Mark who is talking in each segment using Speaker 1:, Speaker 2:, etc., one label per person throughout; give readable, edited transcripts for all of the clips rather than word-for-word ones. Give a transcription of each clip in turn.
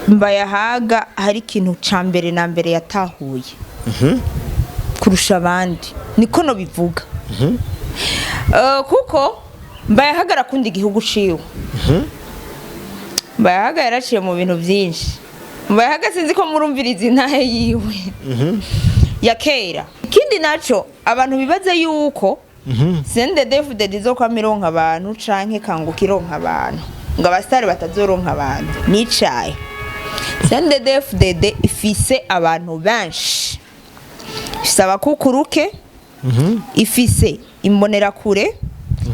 Speaker 1: Mbayahaga hari ikintu ca mbere na mbere yatahuye kurusha abandi, niko no bivuga. Kuko Mbayahaga arakunda igihugu ciwe. Mbayahaga yaraciye mu bintu byinshi. Mbayahaga, sinzi ko murumviriza intahe yiwe ya kera. Ikindi naco, abantu bibaze yuko CNDD-FDD izokwama ironka abantu canke Kanguka ironka abantu, ngo abasitari batazoronka abantu, nicaye. CNDD-FDD ifise abantu benshi, ifise abakukuruke, ifise imbonerakure,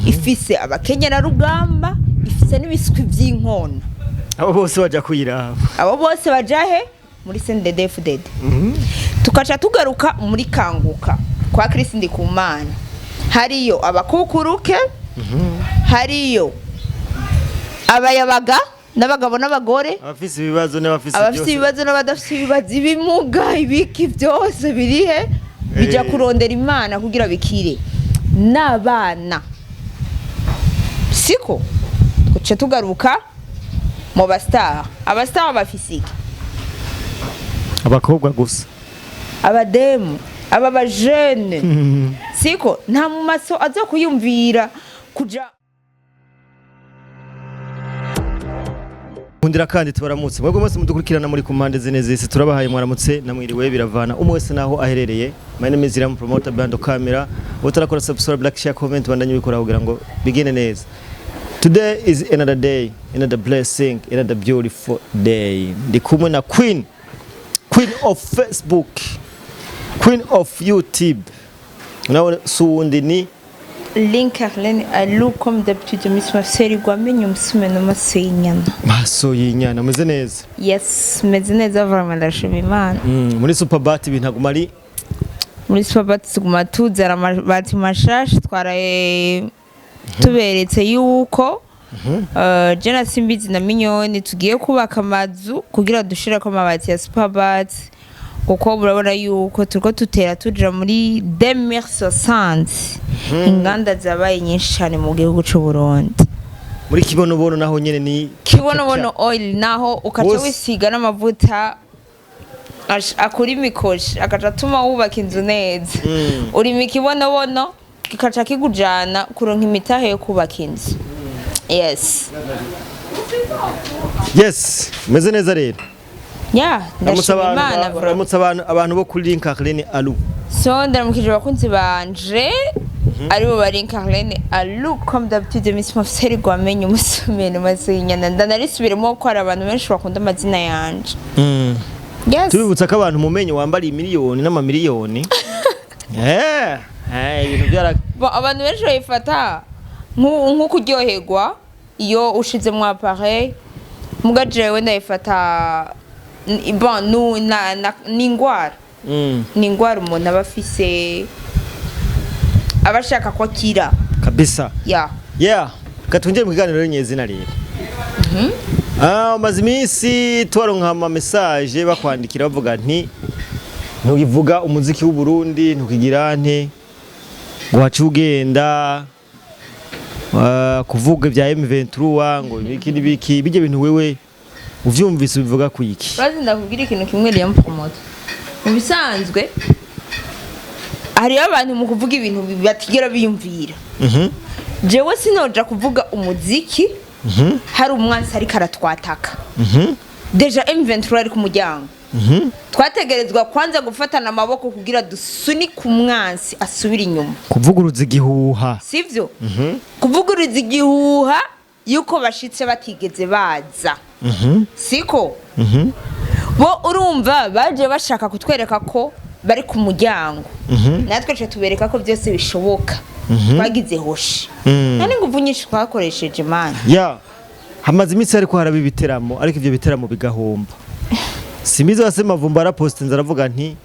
Speaker 1: ifise abakenyerarugamba, ifise n'ibiswi vy'inkona.
Speaker 2: Abo bose baja kuyiraba.
Speaker 1: Abo bose baja he? Muri CNDD-FDD. Tukaca tugaruka muri Kanguka kwa Chris Ndikumana, hariyo abakukuruke, hariyo abayabaga n'abagabo n'abagore,
Speaker 2: abafise ibibazo n'abafise
Speaker 1: abafite
Speaker 2: byose.
Speaker 1: Ibibazo n'abadafite ibibazo, ibimuga, ibiki, byose birihe? Bija kurondera Imana kugira bikire n'abana. Siko tuce tugaruka mu bastar. Abastar bafise iki?
Speaker 2: Abakobwa gusa.
Speaker 1: Abademu, aba bajene, siko nta mu maso aza kuyumvira kuja.
Speaker 2: Nkundira kandi tubaramutse mwebwe mwese mudukurikirana muri ku mpande zine z'isi. Turabahaye mwaramutse namwiriwe, biravana umwe wese naho aherereye. My name is Iram Promoter Bando Camera. Utarakora subscribe, like, share, comment, bandanye bikora kugira ngo bigende neza. Today is another day, another blessing, another beautiful day. Ndi kumwe na Queen, Queen of Facebook, Queen of YouTube. Nawe si uwundi, ni
Speaker 1: Link Arlene Alou, comme d'habitude, Miss Mafseri gwamenye umusume n'amaso y'inyana.
Speaker 2: Maso y'inyana. Umeze neza?
Speaker 1: Yes, meze neza vraiment, ndashima Imana.
Speaker 2: Muri Superbat ibintu aguma ari
Speaker 1: Muri Superbat tuguma tuzana amabati mashasha. Twaraye tuberetse yuko je na Simbizi na Minyoni tugiye kubaka amazu kugira dushireko amabati ya Superbat, kuko murabona yuko turiko tutera tuja muri 2060. Inganda zabaye nyinshi cyane mu gihugu c'u Burundi.
Speaker 2: Muri Kibonobono naho nyene ni
Speaker 1: Kibonobono oil naho ukaca
Speaker 2: Bose.
Speaker 1: wisiga n'amavuta akura imikoshi, akaca atuma wubaka inzu neza. Urima ikibonobono kikaca kikujana kuronka imitahe yo kubaka inzu, yes.
Speaker 2: Yes, umeze neza rero.
Speaker 1: Ya.
Speaker 2: Ramutse
Speaker 1: Ndashima
Speaker 2: abantu.
Speaker 1: Imana bro.
Speaker 2: Ramutse abantu bo kuri Link Arlene Alu.
Speaker 1: So ndaramukije abakunzi banje aribo bari Carlene Alu, comme d'habitude, Miss Mafseri gwamenye umusumeno maze inyana. Ndanarisubiremo ko hari abantu benshi bakunda amazina yanje. Yes.
Speaker 2: Tubibutsa ko abantu mumenye wambariye miliyoni n'amamiliyoni, ibintu byara
Speaker 1: Bon, abantu benshi babifata nko kuryoherwa iyo ushizemo appareil, muga jewe ndabifata bon, ni ingwara. Ni ingwara umuntu aba afise, aba ashaka ko akira.
Speaker 2: Kabisa.
Speaker 1: Ya.
Speaker 2: Yeah, katwinjire mu kiganiro nyezina rero. Maze iminsi tubaronka ama message bakwandikira bavuga nti ntukivuga umuziki w'u Burundi, ntukigira nte ngo wace ugenda kuvuga ibya M23, ngo ibiki n'ibiki bijye bintu. Wewe uvyumvise ubivuga ku iki?
Speaker 1: Urazi, ndakubwira ikintu kimwe, Liam Promote. Mu bisanzwe hariyo abantu mu kuvuga ibintu batigera biyumvira. Jewe sinoja kuvuga umuziki hari umwansi ariko aratwataka. Déjà M23 ari ku muryango. Twategerezwa kwanza gufatana amaboko kugira dusunike umwansi asubire inyuma.
Speaker 2: Kuvuguruza igihuha.
Speaker 1: Sivyo? Kuvuguruza igihuha yuko bashitse batigeze baza. Siko bo urumva baje bashaka kutwereka ko bari ku muryango, natwe twe tubereka ko byose bishoboka. Twagize hoshi nta n'inguvu nyinshi twakoresheje, mani.
Speaker 2: Ya, hamaze iminsi ariko haraba ibiteramo, ariko ivyo biteramo bigahomba. Simizi wase Mavumba arapostinze aravuga nti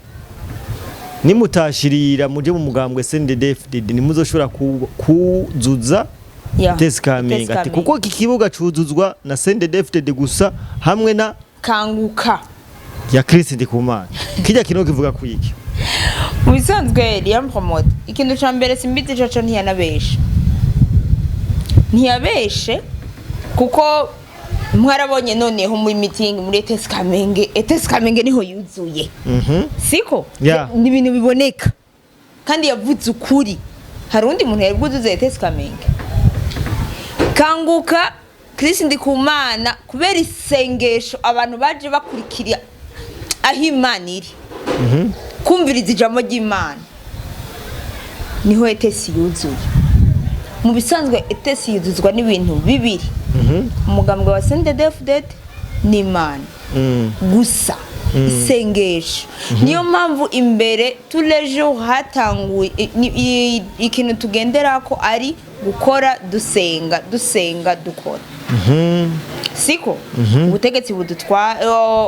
Speaker 2: nimutashirira muje mu mugambwe CNDD-FDD ntimuzoshobora kuzuza TS Kamenge, ati
Speaker 1: Kamenge.
Speaker 2: kuko iki kibuga cuzuzwa na CNDD-FDD gusa hamwe na
Speaker 1: Kanguka
Speaker 2: ya Chris Ndikumana. Kijya kintu kivuga ku iki?
Speaker 1: Mu bisanzwe, Liam Promote, ikintu ca mbere, Simbizi coco ntiyanabeshe, ntiyabeshe, kuko Mwarabonye noneho muri meeting muri ETS Kamenge, ETS Kamenge niho yuzuye, siko? Ni ibintu biboneka kandi yavuze ukuri. Hari undi muntu yari bwuzuze ETS Kamenge? Kanguka Chris Ndikumana, kubera isengesho, abantu baje bakurikira aho Imana iri, kumviriza ijambo ry'Imana, niho ETS yuzuye. Mu bisanzwe ETS yuzuzwa n'ibintu bibiri: umugambwe wa CNDD-FDD n'Imana gusa, isengesho. Niyo mpamvu imbere tous les jours hatanguye ikintu tugendera ko ari gukora dusenga, dusenga dukora, siko? Ubutegetsi budutwa,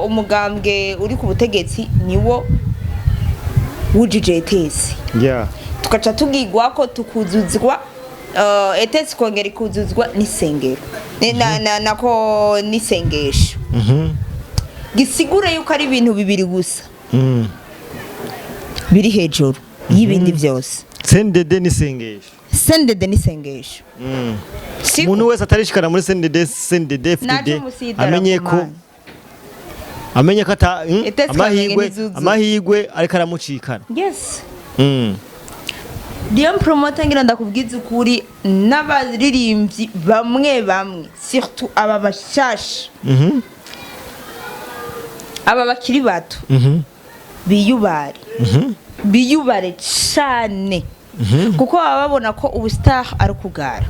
Speaker 1: umugambwe uri ku butegetsi niwo wujuje ETS, tugaca tugigwa ko tukuzuzwa ETS, kongera ikuzuzwa n'isengero. Nako n'isengesho, gisigura yuko ari ibintu bibiri gusa biri hejuru y'ibindi byose.
Speaker 2: CNDD n'isengesho.
Speaker 1: CNDD n'isengesho. Siko?
Speaker 2: Umuntu wese atarishikana muri CNDD, CNDD FDD,
Speaker 1: Naje musidara
Speaker 2: amenye
Speaker 1: ku
Speaker 2: ko
Speaker 1: Mana.
Speaker 2: amenye ko ata
Speaker 1: ETS Kamenge
Speaker 2: amahirwe
Speaker 1: ntizuzuye.
Speaker 2: amahirwe ariko aramucikana.
Speaker 1: Yes. Diam Promoter, ngira ndakubwiza ukuri, n'abaririmbyi bamwe bamwe, surtout aba bashasha, aba bakiri bato, biyubare, biyubare cane, kuko baba babona ko ubu star ari kugara,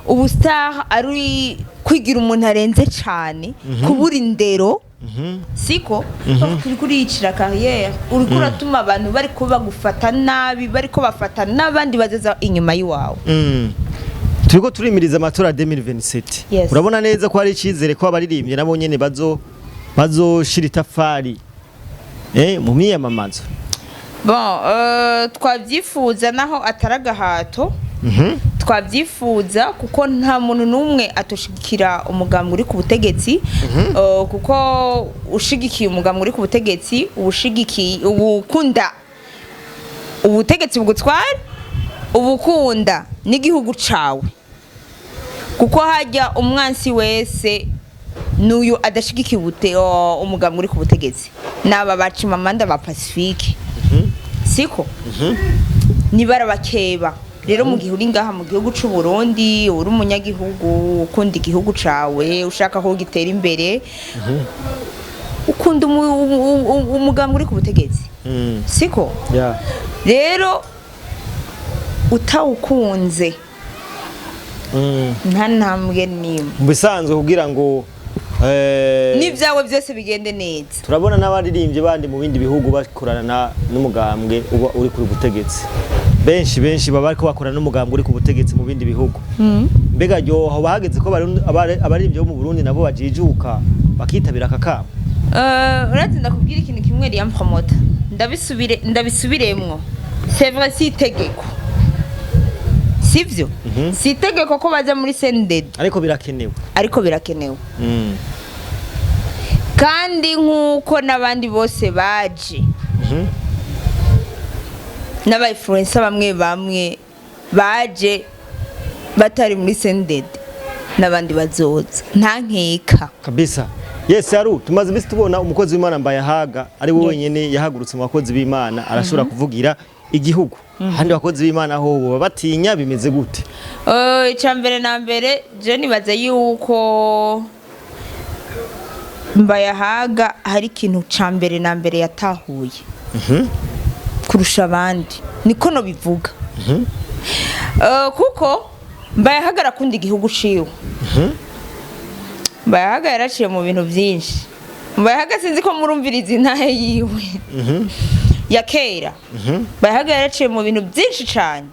Speaker 1: ubu star ari kwigira umuntu arenze cane, kubura indero, siko? Turi kuriyicira carrière, uriko uratuma abantu bariko bagufata nabi, bariko bafata n'abandi bazaza inyuma y'iwawe.
Speaker 2: Turiko turimiriza amatora ya 2027.
Speaker 1: Yes.
Speaker 2: Urabona neza ko hari icyizere ko abaririmbyi nabo nyene bazoshira itafari mu myiyamamazo?
Speaker 1: Bon, twabyifuza naho atari agahato. Twabyifuza kuko nta muntu n'umwe atoshigikira umugambi uri ku butegetsi, kuko ushigikiye umugambi uri ku butegetsi uba ushigikiye, uba ukunda ubutegetsi bugutwara, uba ukunda n'igihugu cawe, kuko hajya umwansi wese n'uyu adashigikiye umugambi uri ku butegetsi, n'aba bacimamanda ba Pacifique, siko? Nibara bakeba rero. Mu gihe uri ngaha mu gihugu c'u Burundi, uri umunyagihugu ukunda igihugu cawe, ushaka ko gitera imbere, ukunda umugambi uri ku butegetsi, siko?
Speaker 2: Yeah.
Speaker 1: Rero utawukunze, nta ntambwe n'imwe.
Speaker 2: Mu bisanzwe kugira ngo
Speaker 1: n'ibyawe byose bigende neza.
Speaker 2: Turabona n'abaririmbyi bandi mu bindi bihugu bakorana n'umugambwe uba uri kuri butegetsi. Benshi benshi baba bariko bakorana n'umugambwe uri ku butegetsi mu bindi bihugu. Mbega ryo hoba hageze ko abaririmbyi bo mu Burundi nabo bajijuka bakitabira aka kamo?
Speaker 1: Urazi, ndakubwira ikintu kimwe, Liam Promoter, ndabisubire, ndabisubiremwo. C'est vrai, si itegeko, sivyo? Si itegeko ko baza muri CNDD.
Speaker 2: Ariko birakenewe.
Speaker 1: Ariko birakenewe. Kandi nk'uko n'abandi bose baje, n'aba influencer bamwe bamwe baje batari muri CNDD, n'abandi bazoza, nta nkeka.
Speaker 2: Kabisa. Yes, Aru, tumaze iminsi tubona umukozi w'Imana Mbayahaga ari we wenyene yahagurutse mu bakozi b'Imana arashobora kuvugira igihugu. Ahandi bakozi b'Imana ho boba batinya, bimeze gute?
Speaker 1: Icya mbere na mbere, je nibaza yuko Mbayahaga hari ikintu ca mbere na mbere yatahuye kurusha abandi, niko no bivuga. Kuko Mbayahaga arakunda igihugu ciwe. Mbayahaga yaraciye mu bintu byinshi. Mbayahaga, sinzi ko murumviriza intahe yiwe ya kera. Mbayahaga yaraciye mu bintu byinshi cyane.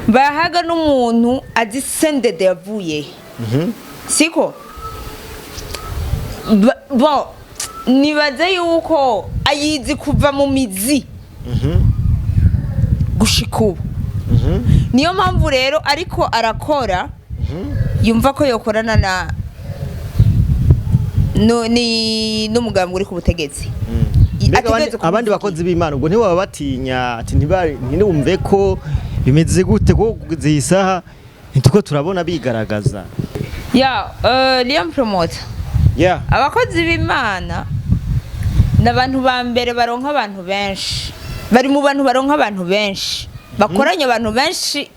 Speaker 1: Mbayahaga n'umuntu azi CNDD yavuye he, siko? Bon, nibaze yuko ayizi kuva mu mizi gushika ubu. Niyo mpamvu rero ariko arakora, yumva ko yokorana na no, ni n'umugambwe uri ku butegetsi.
Speaker 2: Mbega
Speaker 1: Ategerezwa
Speaker 2: abandi
Speaker 1: kumuvugira.
Speaker 2: bakozi b'Imana ubwo ntibaba batinya ati ntibumve ko bimeze gute, ko kugeza iyi saha ntituko turabona bigaragaza?
Speaker 1: Ya, Liam Promoter, abakozi b'Imana ni abantu ba mbere baronka abantu benshi, bari mu bantu baronka abantu benshi, bakoranya abantu benshi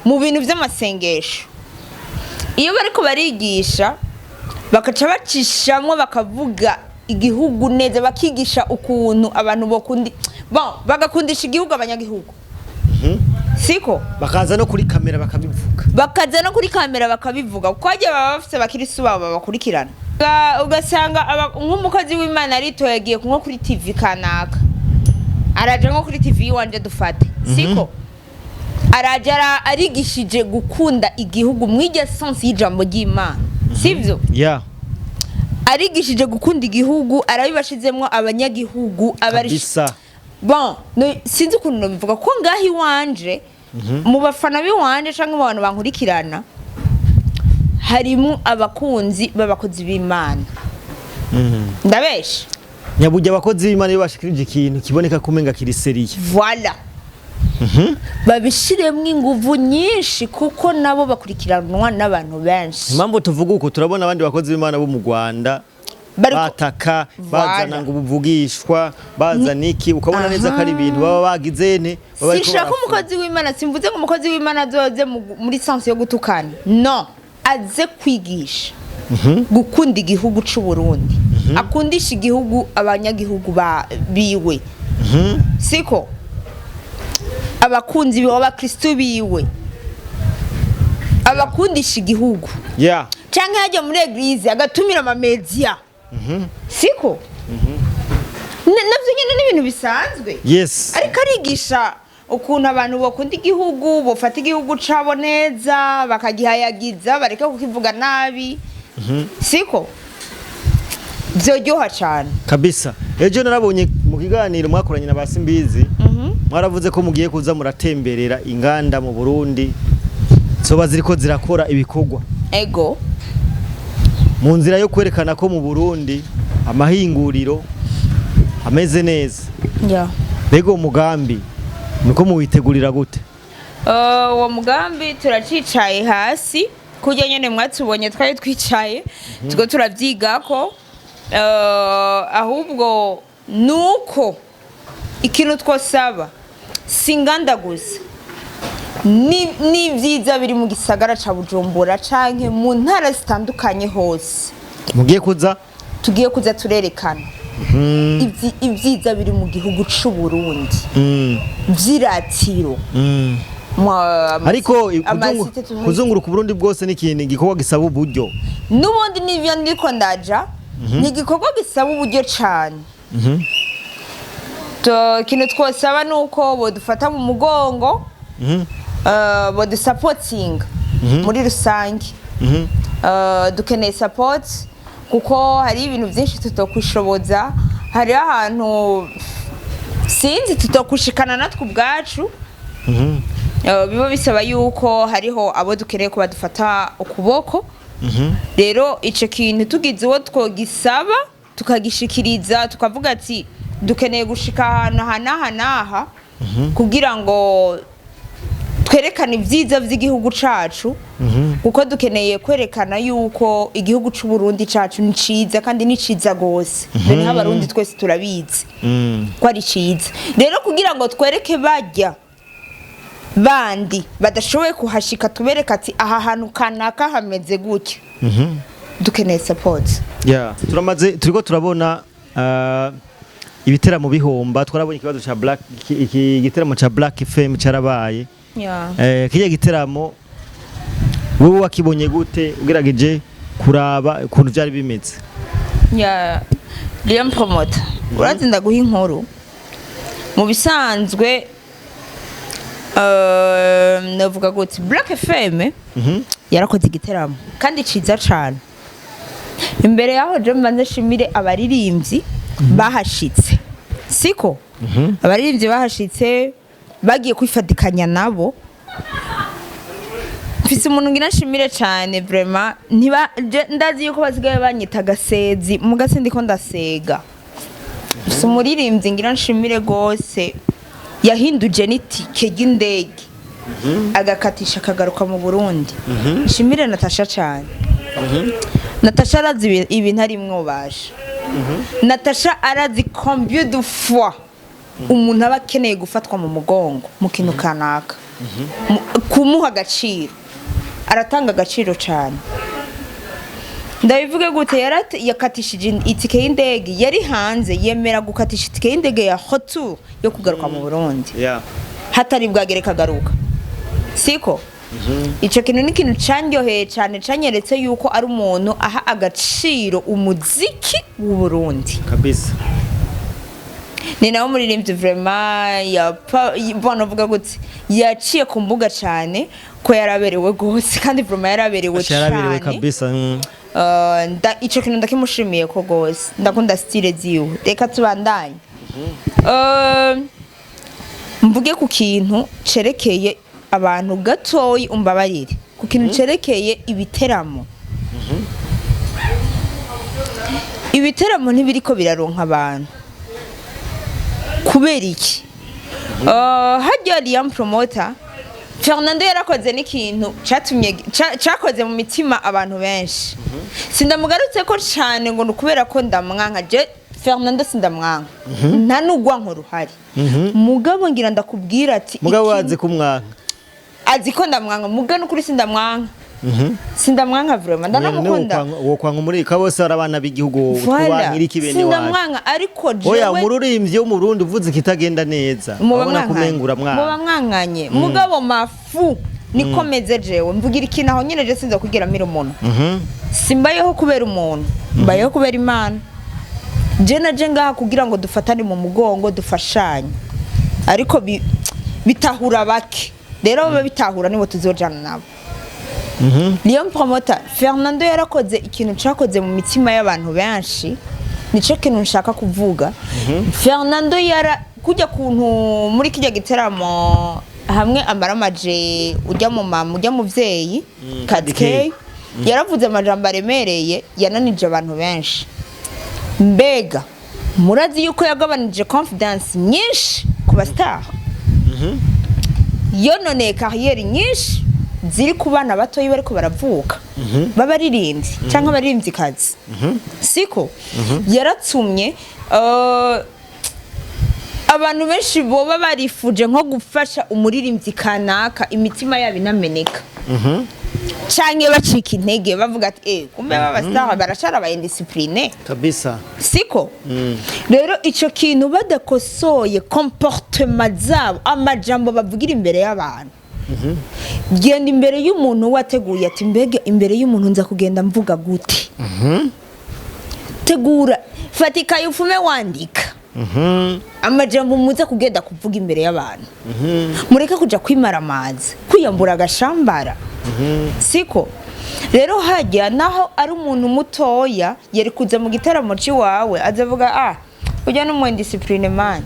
Speaker 1: mu bintu by'amasengesho. Iyo bariko barigisha, bakaca bacishamwo bakavuga igihugu neza, bakigisha ukuntu abantu bokundi, bon, bagakundisha igihugu abanyagihugu, siko?
Speaker 2: Bakaza no kuri kamera bakabivuga.
Speaker 1: Bakaza no kuri kamera bakabivuga, kuko hagiye baba bafise abakirisu babo babakurikirana. Ugasanga nk'umukozi w'Imana aritoye, agiye nko kuri TV kanaka, araje nko kuri TV iwanje dufate, siko? Araje arigishije gukunda igihugu mw'iryo sens y'ijambo ry'Imana, sivyo?
Speaker 2: Yeah.
Speaker 1: Arigishije gukunda igihugu, arabibashizemwo abanyagihugu
Speaker 2: Kabisa.
Speaker 1: Bon, no, sinzi ukuntu nobivuga, ko ngaho iwanje, mu bafana b'iwanje canke mu bantu bankurikirana, harimo abakunzi b'abakozi b'Imana. Ndabesha?
Speaker 2: Nyabujya abakozi b'Imana iyo bashikirije ikintu kiboneka kumenga kiri sérieux.
Speaker 1: Voilà, babishiremwo inguvu nyinshi, kuko nabo bakurikiranwa n'abantu benshi.
Speaker 2: Impamvu tuvuga uko, turabona abandi bakozi b'Imana bo mu Rwanda bataka, bazana ngo ubuvugishwa, bazana iki, ukabona neza ko ari ibintu baba bagize ne baba bariko
Speaker 1: Sinshaka
Speaker 2: barafuna.
Speaker 1: umukozi w'Imana, simvuze ngo umukozi w'Imana azoze muri sens yo gutukana, no aze kwigisha gukunda igihugu c'u Burundi, akundisha igihugu abanyagihugu biwe, siko? Abakunzi biwe, abakristu biwe, abakundisha igihugu, canke yajya muri église agatumira ama média, siko? Navyo nyene ni ibintu bisanzwe. Ariko arigisha ukuntu abantu bakunda igihugu, bofata igihugu cabo neza, bakagihayagiza, bareke kukivuga nabi, siko? Vyoryoha cane.
Speaker 2: Kabisa. Ejo narabonye mu kiganiro mwakoranye na ba Simbizi, mwaravuze ko mugiye kuza muratemberera inganda mu Burundi zoba ziriko zirakora ibikorwa,
Speaker 1: Ego.
Speaker 2: mu nzira yo kwerekana ko mu Burundi amahinguriro ameze neza. Mbega uwo mugambi niko muwitegurira gute?
Speaker 1: Uwo mugambi turacicaye hasi kurya nyene mwatubonye twari twicaye tuko turavyigako. Ahubwo nuko ikintu twosaba si inganda gusa, n'ivyiza biri mu gisagara ca Bujumbura canke mu ntara zitandukanye hose.
Speaker 2: Mugiye kuza
Speaker 1: Tugiye kuza turerekana ibyiza biri mu gihugu c'u Burundi vy'iratiro.
Speaker 2: Ariko
Speaker 1: Amasite
Speaker 2: kuzunguruka Uburundi bwose ni ikintu, igikorwa gisaba uburyo.
Speaker 1: N'ubundi n'ivyo ndiko ndaja, ni igikorwa gisaba uburyo cane. Ikintu twosaba ni uko bodufata mu mugongo, bodusapotinga muri rusange. Dukeneye support, kuko hari ibintu byinshi tutokwishoboza, hariho ahantu sinzi tutokwishikana natwe ubwacu. Biba bisaba yuko hariho abo dukeneye ko badufata ukuboko. Rero ico kintu tugize uwo twogisaba, tukagishikiriza, tukavuga ati dukeneye gushika ahantu aha n'aha n'aha kugira ngo twerekane ibyiza by'igihugu cacu, kuko dukeneye kwerekana yuko igihugu c'u Burundi cacu ni ciza, kandi ni ciza gose. Dore nk'Abarundi twese turabizi ko ari ciza. Rero kugira ngo twereke bajya bandi badashoboye kuhashika, tubereka ati aha hantu kanaka hameze gutya, dukeneye support.
Speaker 2: Yeah. Turamaze turiko turabona ibiteramo bihomba. Twarabonye ikibazo ca Black, iki giteramo ca Black FM carabaye. Kirya giteramo wowe wakibonye gute, ugerageje kuraba ukuntu vyari bimeze?
Speaker 1: Ya, Liam Promoter, urazi ndaguha inkuru. Mu bisanzwe, navuga gute, Black FM yarakoze igiteramo kandi ciza cane. Imbere yaho je mbanze nshimire abaririmbyi bahashitse, siko? Abaririmbyi bahashitse bagiye kwifatikanya nabo. Mfise umuntu ngira nshimire cane vraiment. Ntiba ndazi yuko basigaye banyita gasezi, mugase ndiko ndasega. Mfise umuririmbyi ngira nshimire gose, yahinduje n'itike ry'indege, agakatisha akagaruka mu Burundi. Nshimire Natasha cane. Natasha arazi ibintu arimwo baje. Natasha arazi combien de fois umuntu aba akeneye gufatwa mu mugongo mu kintu kanaka. Kumuha agaciro, aratanga agaciro cyane. Ndabivuge gute? Yakatishije itike y'indege, yari hanze, yemera gukatisha itike y'indege ya retour yo kugaruka mu Burundi hatari bwagere kagaruka, siko? Ico kintu ni ikintu candyoheye cyane, canyeretse yuko ari umuntu aha agaciro umuziki w'u Burundi. Ni nawe muririmbyi vraiment yapa bona uvuga gute, yaciye ku mbuga cyane ko yaraberewe gose, kandi vraiment yaraberewe
Speaker 2: Yaraberewe
Speaker 1: cyane.
Speaker 2: Kabisa.
Speaker 1: Ico kintu ndakimushimiye ko gose, ndakunda style ziwe. Reka tubandanye. Mvuge ku kintu cerekeye abantu gatoyi, umbabarire, ku kintu cerekeye ibiteramo. Ibiteramo ntibiriko biraronka abantu kubera iki? Harya Liam Promoter Fernando yarakoze n'ikintu catumye cakoze mu mitima abantu benshi. Sindamugarutse ko cane ngo ni ukubera ko ndamwanka. Je Fernando sindamwanka, nta n'ugwanko ruhari, mugabo ngira ndakubwira ati
Speaker 2: Mugabo wazi kumwanka.
Speaker 1: Azi ko ndamwanka, muga n'ukuri sindamwanka, sindamwanka vraiment, ndanamukunda.
Speaker 2: Wokwanga muri ka bose ari abana b'igihugu.
Speaker 1: Voilà.
Speaker 2: Twankira iki bene wacu?
Speaker 1: Sindamwanka, ariko
Speaker 2: Oya,
Speaker 1: jewe
Speaker 2: umuririmbyi wo mu Burundi uvuze ikitagenda neza,
Speaker 1: muba
Speaker 2: abona
Speaker 1: mwankanye.
Speaker 2: kumengura
Speaker 1: Muba
Speaker 2: mwana.
Speaker 1: mwankanye, mugabo mafu nikomeze. Jewe mvugira ikintu aho nyene, je sinza kugira mira umuntu. Simbayeho kubera umuntu, mbayeho kubera Imana. Je naje ngaha kugira ngo dufatane mu mugongo, dufashanye, ariko bitahura bake. Rero baba bitahura nibo tuzojana nabo. Lion Promoter Fernando yarakoze ikintu cakoze mu mitima y'abantu benshi, nico kintu nshaka kuvuga. Fernando yara kujya kuntu muri kijya giteramo hamwe amaramaje ujya mu mama, ujya mu muvyeyi Katke, yaravuze amajambo aremereye yananije abantu benshi. Mbega murazi yuko yagabanije confidence nyinshi ku ba star, yononeye carrière nyinshi ziri ku bana batoyi bariko baravuka b'abaririmbyi cyangwa abaririmbyi, siko? Yaratumye abantu benshi boba barifuje nko gufasha umuririmbyi kanaka, imitima yabo inameneka canke bacika intege, bavuga ati: "Eh, kumbe baba star baracara ba indiscipline." Siko? Rero ico kintu badakosoye comportement zabo, amajambo bavugira imbere y'abantu, genda imbere y'umuntu wateguye ati: "Mbega imbere y'umuntu nza kugenda mvuga gute?" Tegura, fata ikaye, ufume wandika amajambo muza kugenda kuvuga imbere y'abantu. Mureke kuja kwimara amazi, kwiyambura agashambara, siko? Rero hajya naho ari umuntu mutoya yari kuza mu gitaramo c'iwawe azavuga: "Ah, ujya n'umu indiscipline man."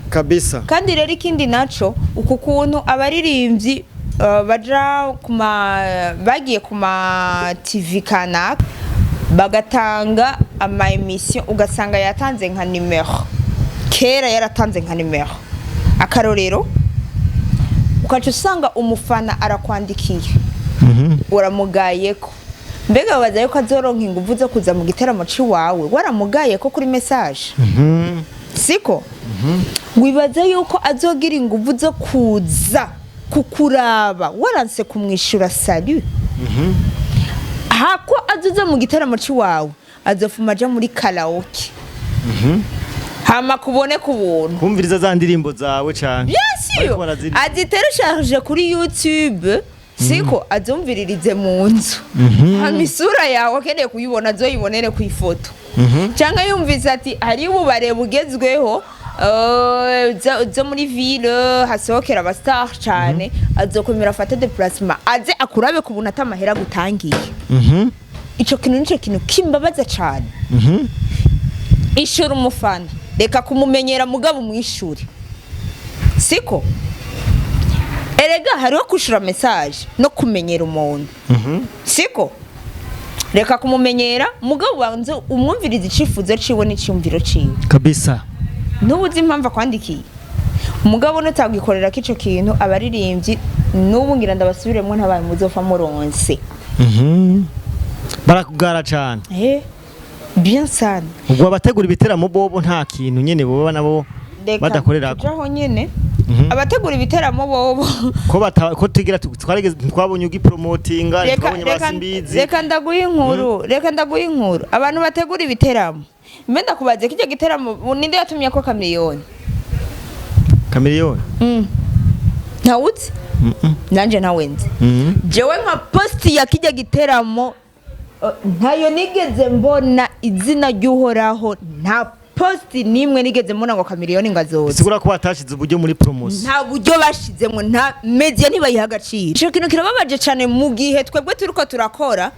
Speaker 1: Kandi rero ikindi naco, uku kuntu abaririmbyi baja kuma bagiye ku ma TV kanaka bagatanga ama émission, ugasanga yatanze nka nimero, kera yaratanze nka nimero, akarorero, ukaca usanga umufana arakwandikiye, uramugayeko. Mbega babaza yuko azoronka inguvu zo kuza mu giteramo c'iwawe waramugaye ko kuri message, siko? Wibaza yuko azogira inguvu zo kuza kukuraba waranse kumwishura salut? Hako azoza mu gitaramo c'iwawe, azofuma aja muri karaoke hama kubone ku buntu.
Speaker 2: Kumviriza za ndirimbo zawe canke
Speaker 1: Bien sûr.
Speaker 2: Bariko baraziririmba.
Speaker 1: Aziteresharge kuri YouTube, siko? Azumviririze mu nzu, hama isura yawe akeneye kuyibona azoyibonere ku ifoto, cyangwa yumvise ati hari ububare bugezweho zo muri ville hasohokera aba star cyane, azokomera afate déplacement aze akurabe ku buntu atamahera gutangiye. Ico kintu nico kintu kimbabaza cyane. Ishura umufana, reka kumumenyera, mugabo umwishure, siko? Erega hariho kwishura message no kumenyera umuntu, siko? Reka kumumenyera, mugabo banze umwumvirize icifuzo ciwe n'iciyumviro ciwe. Ntubu uzi impamvu akwandikiye, mugabo nutagikorera ko ico kintu. Abaririmbyi n'ubu ngira ndabasubiremwo, ntabaye muzopfa muronse.
Speaker 2: Barakugara cane.
Speaker 1: Bien sana.
Speaker 2: Ubwo abategura ibiteramo bobo nta kintu nyene boba nabo
Speaker 1: Reka
Speaker 2: badakorerako?
Speaker 1: tujaho nyene. Abategura ibiteramo bobo
Speaker 2: Ko bata ko tugira twarigeze, twabonye ugipromotinga,
Speaker 1: reka
Speaker 2: twabonye
Speaker 1: reka
Speaker 2: basimbizi.
Speaker 1: Reka ndaguha inkuru, reka ndaguha inkuru. Abantu bategura ibiteramo, mbe ndakubaze, kijya giteramo ninde yatumye ko Chameleone?
Speaker 2: Chameleone?
Speaker 1: Ntawuzi? Nanje ntawe nzi. Jewe nka post ya kijya giteramo, ntayo nigeze mbona. Izina ry'Uhoraho, nta post nimwe nigeze mbona ngo Chameleone ngo azoza.
Speaker 2: Bisigura ko batashize uburyo muri promotion.
Speaker 1: Nta buryo bashizemo, nta media, ntibayiha agaciro. Ico kintu kirababaje cane mu gihe twebwe turiko turakora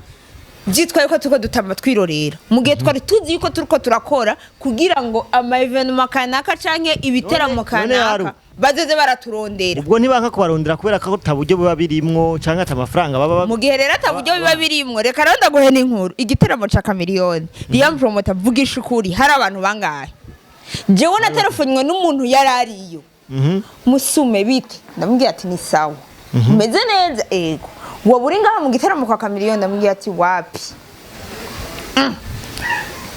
Speaker 1: byitwa yuko turiko dutamba twirorera, mu gihe twari tuzi yuko turiko turakora kugira ngo ama événement kanaka canke ibiteramo
Speaker 2: None Haru.
Speaker 1: kanaka bazoze baraturondera.
Speaker 2: Ubwo ntibanka kubarondera kubera ko ata buryo buba birimwo canke ata amafaranga baba
Speaker 1: Mu gihe rero ata buryo biba birimwo, reka rero ndaguhe n'inkuru. Igiteramo ca Chameleone, Liam Promoter, vugisha ukuri, hari abantu bangahe? Jewe naterefonywe n'umuntu yari ariyo. "Musume, bite?" Ndamubwira ati: "Ni sawa, umeze neza?" "Ego." "Wowe uri ngaha mu giteramo kwa Chameleone?" Ndamubwira ati: "Wapi."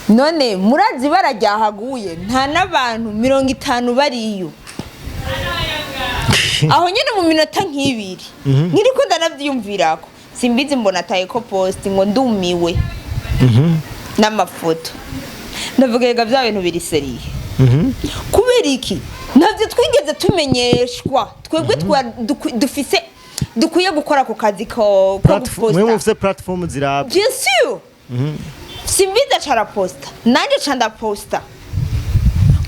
Speaker 1: None murazi ibara ryahaguye, nta n'abantu 50 bariyo. Aho nyine mu minota nk'ibiri nkiriko ndanavyiyumvirako, simbizi, mbona ataye ko post ngo "Ndumiwe" n'amafoto. Ndavuga: "Rega bya bintu biri sérieux." Kubera iki ntabyo twigeze tumenyeshwa twebwe dufise dukwiye gukora ako kazi ko
Speaker 2: Mwe
Speaker 1: guposta?
Speaker 2: mufise platform ziraba.
Speaker 1: Bien sûr. Simbizi aca araposta, nanjye ca ndaposta,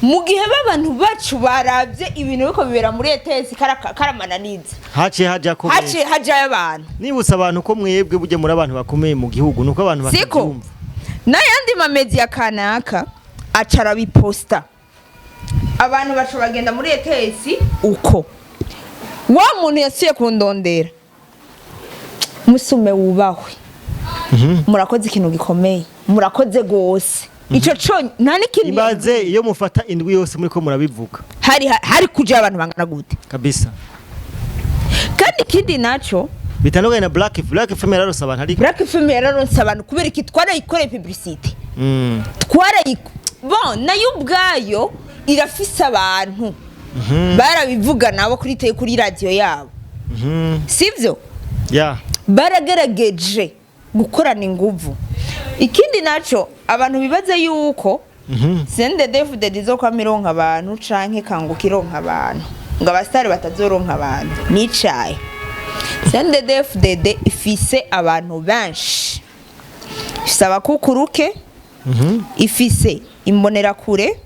Speaker 1: mu gihe b'abantu bacu barabye ibintu biriko bibera muri ETS karamananiza.
Speaker 2: Haciye haja ko
Speaker 1: Haciye hajayo abantu.
Speaker 2: Nibutsa abantu ko mwebwe burya muri abantu bakomeye mu gihugu, nuko abantu
Speaker 1: Siko
Speaker 2: batabyumva.
Speaker 1: N'ayandi mamedia kanaka aca arabiposta, abantu baca bagenda muri ETS. Uko wa muntu yasuye kundondera: "Musume, wubahwe, murakoze ikintu gikomeye, murakoze gose." Ico co nta n'ikindi.
Speaker 2: Ibaze iyo mufata indwi yose muriko murabivuga.
Speaker 1: Hari kuja abantu bangana gute?
Speaker 2: Kabisa.
Speaker 1: Kandi ikindi naco,
Speaker 2: Bitandukanye na Black FM yararose abantu, ariko
Speaker 1: Black FM yararonse abantu kubera iki? Twarayikoreye publicité. Bon, nayo ubwayo irafise abantu barabivuga nabo kuri kuri radio yabo. Sivyo?
Speaker 2: Ya.
Speaker 1: Baragerageje gukorana inguvu. Ikindi naco, abantu bibaze yuko CNDD-FDD izokwama ironka abantu canke Kanguka ironka abantu, ngo abasitari batazoronka abantu, nicaye. CNDD-FDD ifise abantu benshi, ifise abakukuruke, ifise imbonerakure,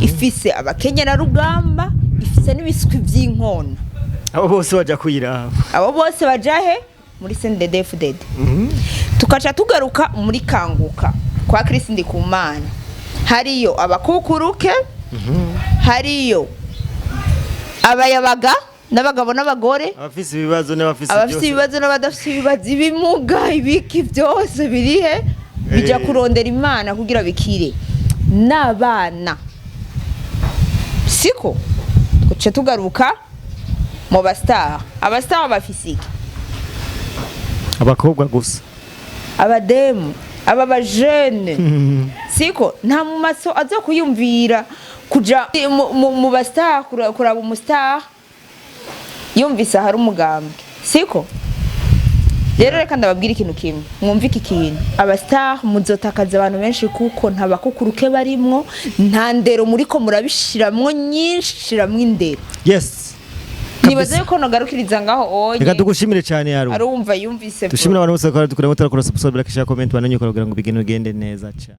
Speaker 1: ifise abakenyerarugamba, ifise n'ibiswi vy'inkona.
Speaker 2: Abo bose baja kuyiraba.
Speaker 1: Abo bose baja he? Muri CNDD-FDD. Tukaca tugaruka muri Kanguka kwa Chris Ndikumana, hariyo abakukuruke, hariyo abayabaga n'abagabo n'abagore,
Speaker 2: abafise ibibazo n'abafise
Speaker 1: abafite
Speaker 2: byose.
Speaker 1: ibibazo n'abadafite ibibazo, ibimuga, ibiki, byose birihe? Bijya kurondera Imana kugira bikire n'abana. Siko tuce tugaruka mu bastar. Abastar bafise iki?
Speaker 2: Abakobwa gusa.
Speaker 1: Abademu, aba bajene, siko? Nta mu maso aza kuyumvira kuja mu bastar kuraba umustar yumvise ahari umugambwe, siko? Rero reka ndababwira ikintu kimwe, mwumve iki kintu: abastar muzotakaza abantu benshi, kuko nta bakukuruke barimwo, nta ndero muriko murabishiramwo nyinshi. Shiramwo indero. Nibaze yuko nogarukiriza ngaho onye.
Speaker 2: Reka tugushimire cyane, Yaru.
Speaker 1: Arumva yumvise.
Speaker 2: Dushimire abantu bose bakora dukora, mutarakora subscribe, like, share, comment, bananyuka kugira ngo bigende neza cyane.